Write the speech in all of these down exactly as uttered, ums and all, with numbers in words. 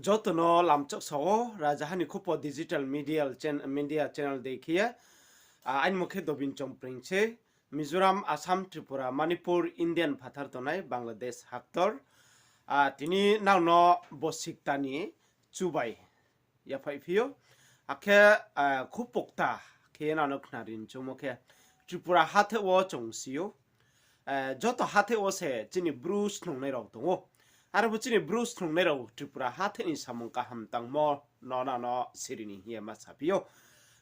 Joto no lamchak sa ou, Rajaha ni Khupo digital media chan-, media channel dei khe ye. A, aini mung khe Dobin Chongpring se, Mizoram, Assam, Tripura, Manipur, Indian phathar tongnai Bangladesh haktor. A, tini nang no bosi kta ni chubai yaphaih phi ou. Akhe, a, khub pokta khe nang no khnari ni choungmo khe, Tripura hatheh wo chung si ou. Eh, joto hatheh wo se chini Bru snungnai rao tong ou. Aro bo chini Bru snungnai rao Tripura hatheh ni samung kaham tangmo no nang no siri ni hing ye ma saphi ou.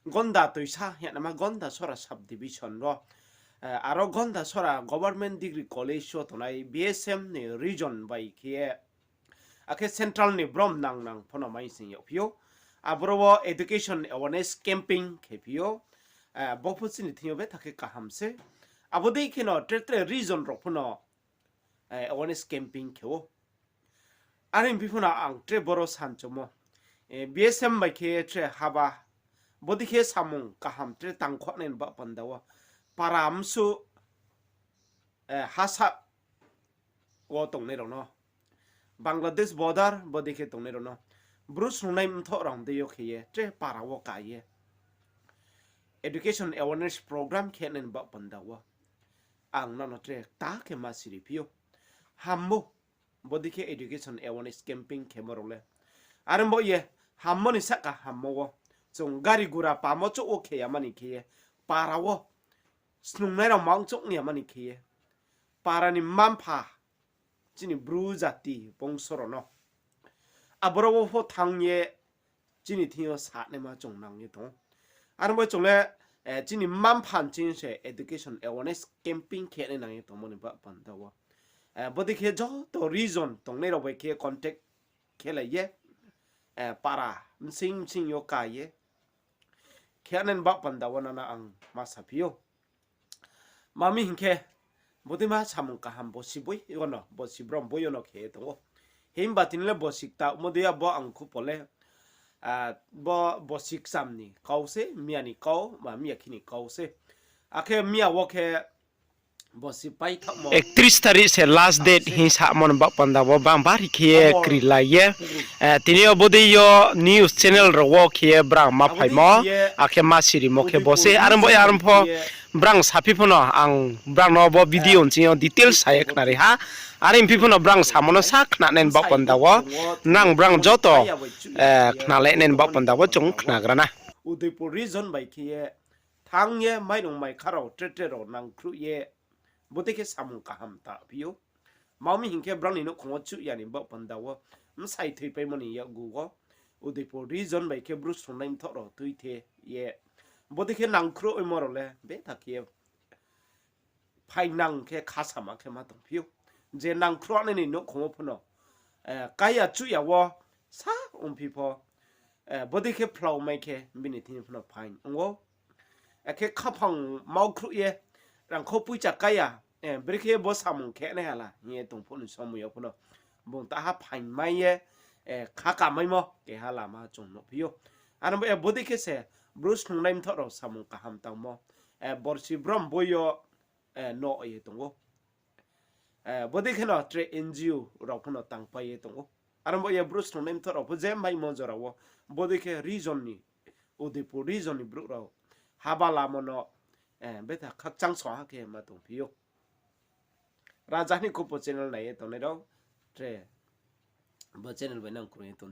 Gonda Toisa hing ye nama Gonda Sora sub division wo, eh, aro Gonda Sora Government Degree College wo tongnai B S M ni region bai khe ye, akhe central ni brom nang nang pho no mai sing yagphi ou. Aboro wo education awareness camping khe phi ou. Eh, bo pho chini thing yo betha khe kaham se. Abo dei khe no tre tre region rao pho no, eh, awareness camping khe ou. Are phi pho no ang tre boro sanchomo. Eh, B S M bai khe tre haba. Bodei khe samung kaham tre tangkhuanai ni baoh panda wo. Para msu, eh, hasa wo tongnai rao no, Bangladesh border bodei khe tongnai rao no, Bru snungnai mthoh rao dei yo khe ye tre para wo ka ye education awareness program khe nai ni baoh panda wo ang nang no tre kta khe ma siri phi ou. Hammo, bodei khe education awareness camping khemo rao le. Are bo ye hammo ni sahka hammo wo chung gari gura pamo chouh wo khe yama ni khe ye, para wo snungnai rao mang chouh ni yama ni khe ye, para ni mma-mpha, chini Bru jati bongso rao no aboro wo pho thanng ye chini thing yo sanaima chung nang ye tong ou. Aro bo chung le, eh, chini mma-mpha ni ching se education awareness camping khe nai nang ye tongmo ni baoh panda wo. Eh, bodei khe joto region tongnai rao bai khe contact khe lai ye, eh, para bsing bsing yo ka ye khe nai ni baoh panda wo nang no ang ma saphi ou. Ma mi hing khe, bodei ma samung kaham bosi boi yo no, bosi brom boi yo no khe ye tong ou. Himba tini le bosi kta mo dei ya bo ang khupo le, ah, bo bosi kcham ni kau se, miya ni kau, ba miya khe ni kau se. Akhe miya wo khe bosi paithaohmo, একত্রিশ তারিখ se last date hing samo ni baoh panda wo bang bari khe ye kri lai ye. Eh, tini yo bodei yo news channel rao wo khe ye brang ma phaimo, akhe ma sirimo khe bo se. Are bo ye aro pho brang saphi pho no ang brang no bo video ni ching yo details sa ye khnari ha. Are phi pho no brang samo no sa khnanai ni baoh panda wo, nang brang joto, eh, khnalai nai ni baoh panda wo chung khnagra na. Udaipur region bai khe ye thanng ye mairung maikha rao tre tre rao nangkhruh ye bodei khe samung kaham ta phi ou. Ma mi hing khe brang ni nouhkhong wo chuh ya ni baoh panda wo, bsai thoipaimo ni yakgu wo, Udaipur region bai khe Bru snungnai mthoh rao tuithe ye bodei khe nangkhruh oimo rao le betha khe ye phaingnang khe khasama khe ma tongphi ou. Je nangkhruhnai ni nouhkhong wo pho no, eh, kaiya chuh ya wo sa ongphi pho, eh, bodei khe phlao mai khe bini thing pho no phaing ong ou. Akhe khaphang maukhruh ye, rangkhou poicha kaiya, eh, brekhe bo samung khe nai hala hing ye tong phuh ni somoi yo pho no, bung taha phaing mai ye, eh, kha kamaimo keha lama chung nuhphi ou. Aro bo ye bodei khe se Bru snungnai mthoh rao samung kaham tangmo, eh, borsi brom boi yo, eh, no ye tong ou. Eh, bodei khe no tre N G O rao pho no tangpai ye tong ou. Aro bo ye Bru snungnai mthoh rao pho je maimo jora wo, bodei khe region ni, Udaipur region ni brouh rao haba lamo no, eh, betha khakchang song ha khe ma tongphi ou. Raja ni Khupo channel nai ye tongnai rao, tre bo channel bai nang krung ye tong